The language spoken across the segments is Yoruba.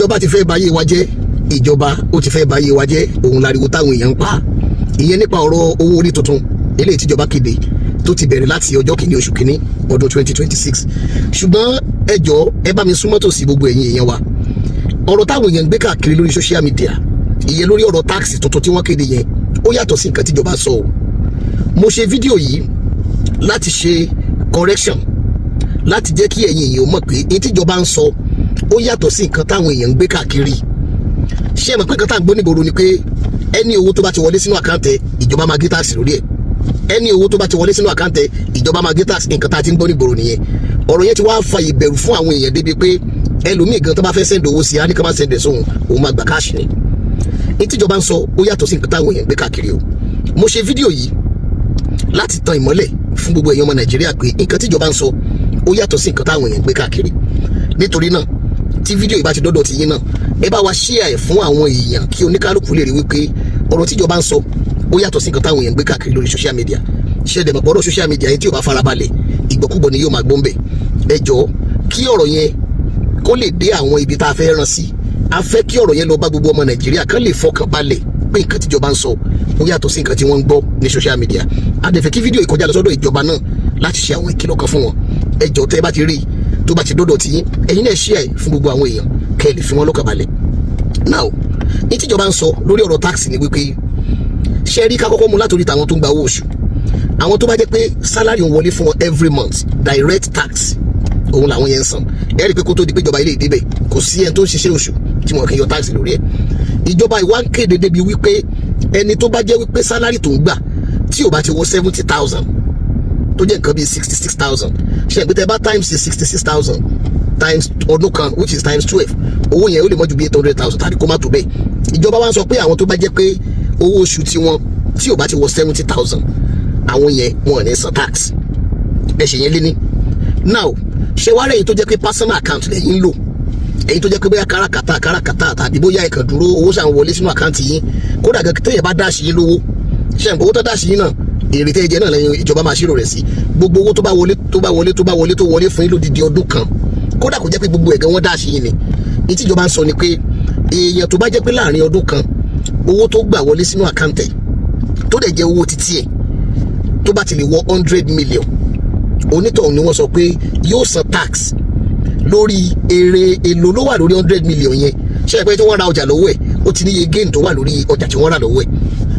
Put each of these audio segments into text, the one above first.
Ìjọba ti fẹ́ bayé wa jẹ́, ìjọba ó ti fẹ́ bayé wa jẹ́. Òun láriwo táwọn èèyàn ń pa, ìyẹn nípa ọ̀rọ̀ owó orí tuntun eléyìí tíjọba kéde tó ti bẹ̀rẹ̀ láti ọjọ́ 1 oṣù 1 ọdún 2026. Ṣùgbọ́n ẹ jọ̀ọ́, ẹ bá mi súnmọ́ tòsí, gbogbo ẹ̀yin èèyàn wa. Ọ̀rọ̀ táwọn èèyàn ń gbé káàkiri lórí social media, ìyẹn lórí ọ̀rọ̀ tax tuntun tí wọ́n kéde yẹn, ó yàtọ̀ sí nǹkan tíjọba sọ o. Mo ṣe fídíò yìí láti ṣe correction, láti jẹ́ kí ẹ̀yin èèyàn mọ̀ pé ní tíjọba ń sọ, ó yàtọ̀ sí nǹkan táwọn èèyàn ń gbé káàkiri. Ṣé ẹ mọ̀ pé nǹkan tá à ń gbọ́ nígboro ni pé ẹni owó tó bá ti wọlé sínú account ẹ̀, ìjọba máa gé tax lórí ẹ̀? Ẹni owó tó bá ti wọlé sínú account ẹ̀, ìjọba máa gé tax. Nǹkan tá a ti ń gbọ́ nígboro nìyẹn. Ọ̀rọ̀ yẹn ti wá fa ìbẹ̀rù fún àwọn èèyàn débi pé ẹlòmíì gan tó bá fẹ́ send owó sí, á ní ká má send ẹ̀ sóhun, òun máa gbà cash ni. Ní tíjọba ń sọ, ó yàtọ̀ sí nǹkan táwọn èèyàn gbé káàkiri o. Mo ṣe fídíò yìí láti tan ìmọ́lẹ̀ fún gbogbo èèyàn ọmọ Nàìjíríà pé nǹkan tíjọba ń sọ, ó yàtọ̀ sí nǹkan táwọn èèyàn gbé káàkiri. Nítorí náà, tí fídíò yìí bá ti dọ́dọ̀ ti yín náà, ẹ bá wa share ẹ̀ fún àwọn èèyàn kí oníkálukú lè rí wípé ọ̀rọ̀ tíjọba ń sọ, ó yàtọ̀ sí nǹkan táwọn èèyàn gbé káàkiri lórí social media. Ṣé ẹ dẹ̀ mọ̀ pé ọ̀rọ̀ social media yẹn, tí ò bá farabalẹ̀, ìgbọ́kúgbọ̀ ni yóò máa gbọ́n bẹ̀. Ẹ jọ̀ọ́, kí ọ̀rọ̀ yẹn kó lè dé àwọn ibi tá a fẹ́ rán sí, a fẹ́ kí ọ̀rọ̀ yẹn lọ bá gbogbo ọmọ Nàìjíríà, kán lè fọkàn balẹ̀ pé nǹkan tíjọba ń sọ, ó yàtọ̀ sí nǹkan tí wọ́n ń gbọ́ ní social media. A dẹ̀ fẹ́ kí fídíò ìkọjá lọ sọ́dọ̀ ìjọba náà láti ṣe àwọn ìkìlọ̀ kan fún wọn. Ẹ jọ̀ọ́, tẹ́ ẹ bá ti rí i, tó bá ti dọ́dọ̀ tí yín, ẹ̀yin náà share fún gbogbo àwọn èèyàn kẹ́ ẹ lè fi wọ́n lọ́kàn balẹ̀. Now, ní tíjọba ń sọ lórí ọ̀rọ̀ tax ni wípé, ṣe rí, ká kọ́kọ́ mú látòrí tàwọn tó ń gba owó oṣù. Àwọn tó bá jẹ́ pé salary ń wọlé fún wọn every month, direct tax òun làwọn yẹn ń san. Ẹ rí i pé kó tó di pé ìjọba ilé ìdíbẹ̀, kò sí ẹni tó ń ṣiṣẹ́ oṣù tí wọn kì í yọ tax lórí ẹ̀. Ìjọba ìwà ń kéde débi wípé ẹni tó bá jẹ́ wípé salary tó ń gbà tí ò bá ti wọ 70,000, tó jẹ́ nǹkan bíi 66,000, ṣe é pé tẹ́ bá times 66,000 times ọdún kan, which is times 12, owó yẹn ó lè mọ́ ju bí 800,000 tàbí kó má tó bẹ́ẹ̀. Ìjọba wa ń sọ pé àwọn tó bá jẹ́ pé owó oṣù tiwọn tí ò bá ti wọ 70,000, àwọn yẹn wọn ò ní san tax. Ẹ ṣe yẹn lé ní. Now, ṣé wàá rẹ̀ yìí tó jẹ́ pé personal account lẹ́yìn ń lò, èyí tó jẹ́ pé bóyá káràkátà káràkátà tàbí bóyá ẹ̀kan dúró, owó ṣàn wọlé sínú account yín, kódà gan téèyàn bá dash yín lówó, ṣe ń gbowó tó dash yín náà, èrè tẹ́ ẹ jẹ náà lẹ́yìn ìjọba máa ṣírò rẹ̀ sí. Gbogbo owó tó bá wọlé, tó bá wọlé, tó bá wọlé, tó wọlé fún yín lódidi ọdún kan, kódà kó jẹ́ pé gbogbo ẹ̀gẹ́ wọ́n dash yín ni, ní tíjọba ń sọ ni pé èèyàn tó bá jẹ́ pé láàrin ọdún kan, owó tó gbà wọlé sínú account ẹ̀, tó dẹ̀ jẹ́ owó títí ẹ̀, tó bá ti lè wọ 100 million, onítọ̀hún ni wọ́n sọ pé yóò san tax lórí èrè. Èlò ló wà lórí 100 million yẹn? Ṣé ẹ pé tí wọ́n ra ọjà lọ́wọ́ ẹ̀, ó ti níye gain tó wà lórí ọjà tí wọ́n rà lọ́wọ́ ẹ̀.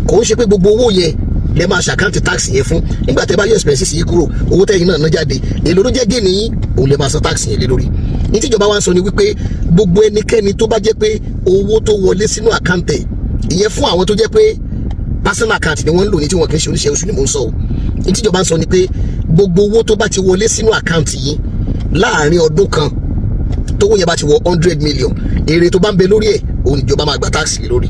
Kò ń ṣe pé gbogbo owó yẹn lẹ máa ṣe account tax yẹn fún. Nígbà tẹ́ bá yọ expenses yìí kúrò, owó tẹ́yìn náà ná jáde, èlò ló jẹ́ gain yín, òun lè máa san tax yẹn lé lórí. Ní tíjọba wa ń sọ ni wípé gbogbo ẹnikẹ́ni tó bá jẹ́ pé owó tó wọlé sínú account ẹ̀, ìyẹn fún àwọn tó jẹ́ pé personal account ni wọ́n ń lò ní, tí wọ́n kì í ṣe oníṣẹ́ oṣù ni mò ń sọ o. Ní tíjọba ń sọ ni pé gbogbo owó tó bá ti wọlé sínú account yín láàrin ọdún kan, tówó yẹn bá ti wọ 100 million, èrè tó bá ń bẹ lórí ẹ̀, òun ìjọba máa gba tax lé lórí.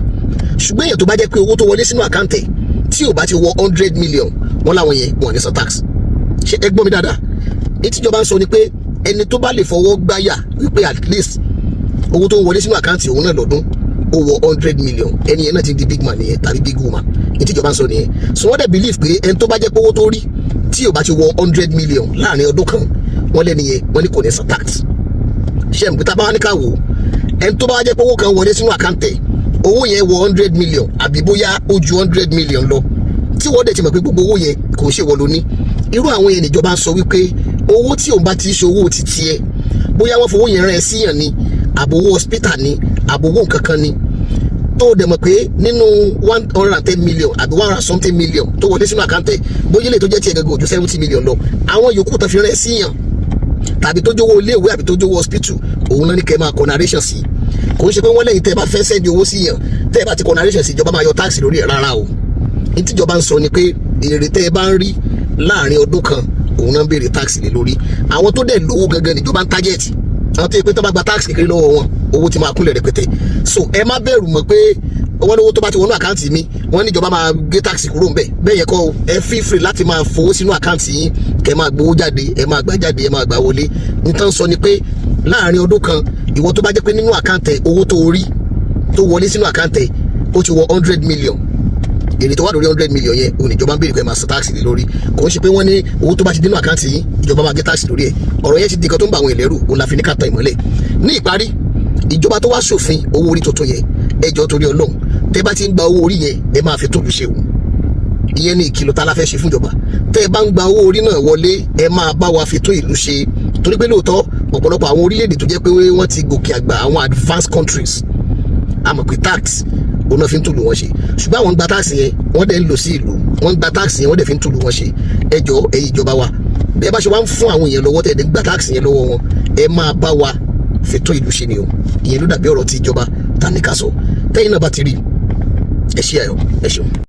Ṣùgbọ́n èèyàn tó bá jẹ́ pé owó tó wọlé sínú account ẹ̀ tí ò bá ti wọ 100 million, wọ́n láwọn yẹn wọ́n ní san tax. Ṣé ẹ gbọ́ mi dáadáa? Ní tíjọba ń sọ ni pé ẹni tó bá lè fọwọ́ gbáyà wípé at least owó tó ń wọlé sínú account òun náà lọ́dún, ó wọ 100 million, ẹni yẹn náà ti di big man nìyẹn tàbí big woman. Ní tíjọba ń sọ nìyẹn. So wọ́n dẹ̀ believe pé ẹni tó bá jẹ́ pé owó tó rí tí ò bá ti wọ 100 million láàrin ọdún kan, wọ́n lẹ́ni yẹn, wọ́n ní kò ní san tax. Ṣé n pété bá wà ní ká wò, ẹni tó bá jẹ́ pé owó kan wọlé sínú account ẹ̀, owó yẹn wọ 100 million àbí bóyá ó ju 100 million lọ, tí wọ́n dẹ̀ ti mọ̀ pé gbogbo owó yẹn kò ń ṣe wọ́n ló ní, irú àwọn yẹn níjọba ń sọ wípé owó tí òun bá ti ṣe owó títí ẹ, bóyá wọ́n fowó yẹn rán ẹ síyàn ni, àbówó hospital ni, àbówó nǹkan kan ni, tó dẹ̀ mọ̀ pé nínú 110 million àbí one hundred something million tó wọlé sínú account ẹ̀, bóyá ilé tó jẹ́ tiẹ̀ gẹ́gẹ́ ojú 70 million lọ, àwọn yòókù tó fi rán ẹ síyàn tàbí tó jówó iléèwé àbí tó jówó hospital, òun náà ní kẹ́ máa kọ narration sí. Kò ń ṣe pé wọ́n lẹ́yìn tẹ́ ẹ bá fẹ́ send owó sí yàn, tẹ́ ẹ bá ti kọ narration sí, ìjọba máa yọ tax lórí ẹ̀. Rárá o. Ní tíjọba ń sọ ni pé èrè tẹ́ ẹ bá ń rí láàrin ọdún kan, òun náà ń béèrè tax lé lórí. Àwọn tó dẹ̀ lówó gangan níjọba ń target, àwọn tó yẹ pé tó bá gba tax kékeré lọ́wọ́ wọn, owó ti máa kúnlẹ̀ rẹpẹtẹ. So ẹ má bẹ̀rù mọ́ pé wọ́n lówó tó bá ti wọnú account mi, wọ́n ní ìjọba máa gé tax kúrò ńbẹ̀. Bẹ́ẹ̀ yẹ kọ́. Ẹ feel free láti máa fowó sínú account yín, kẹ́ máa gbowó jáde, ẹ máa gbà jáde, ẹ máa gbà wọlé. Nǹkan sọ ni pé láàrin ọdún kan, ìwọ tó bá jẹ́ pé nínú account ẹ, owó tó rí tó wọlé sínú account ẹ, ó ti wọ 100 million, èrè tó wà lórí 100 million yẹn, òun ìjọba ń béèrè pé máa san tax lé lórí. Kò ń ṣe pé wọ́n ní owó tó bá ti dénú account yín, ìjọba máa gé tax lórí ẹ̀. Ọ̀rọ̀ yẹn ti di nǹkan tó ń bá àwọn ìlẹ́rù, òun la fi ní ká tan ìmọ́lẹ̀. Ní ìparí, Ìjọba tó wá ṣòfin owó orí tuntun yẹn, ẹ jọ̀ọ́, torí Ọlọ́run, tẹ́ bá ti ń gba owó orí yẹn, ẹ máa fi tóbi ṣe o. Ìyẹn ní ìkìlọ̀ tá a la fẹ́ ṣe fúnjọba. Tẹ́ ẹ bá ń gba owó orí náà wọlé, ẹ máa bá wa fi tún ìlú ṣe, torí pé lóòótọ́, ọ̀pọ̀lọpọ̀ àwọn orílẹ̀-èdè tó jẹ́ pé wọ́n ti gòkè àgbà, àwọn advanced countries, a mọ̀ pé tax òun náà fi ń tún ìlú wọn ṣe. Ṣùgbọ́n àwọn ń gba tax yẹn, wọ́n dẹ̀ ń lò sí ìlú. Wọ́n ń gba tax yẹn, wọ́n dẹ̀ fi ń tún ìlú wọn ṣe. Ẹ jọ̀ọ́, ẹ̀yin ìjọba wa, bí ẹ bá ṣe wá ń fún àwọn èèyàn lọ́wọ́, tẹ̀ ẹ̀ gba tax yẹn lọ́wọ́ wọn, ẹ máa bá wa fi tún ìlú ṣe ni o. Ìyẹn ló dàbí ọ̀rọ̀ tí ìjọba ta ní ká sọ. Tẹ́yìn náà bá ti rí, ẹ ṣí ayọ̀. Ẹ ṣeun.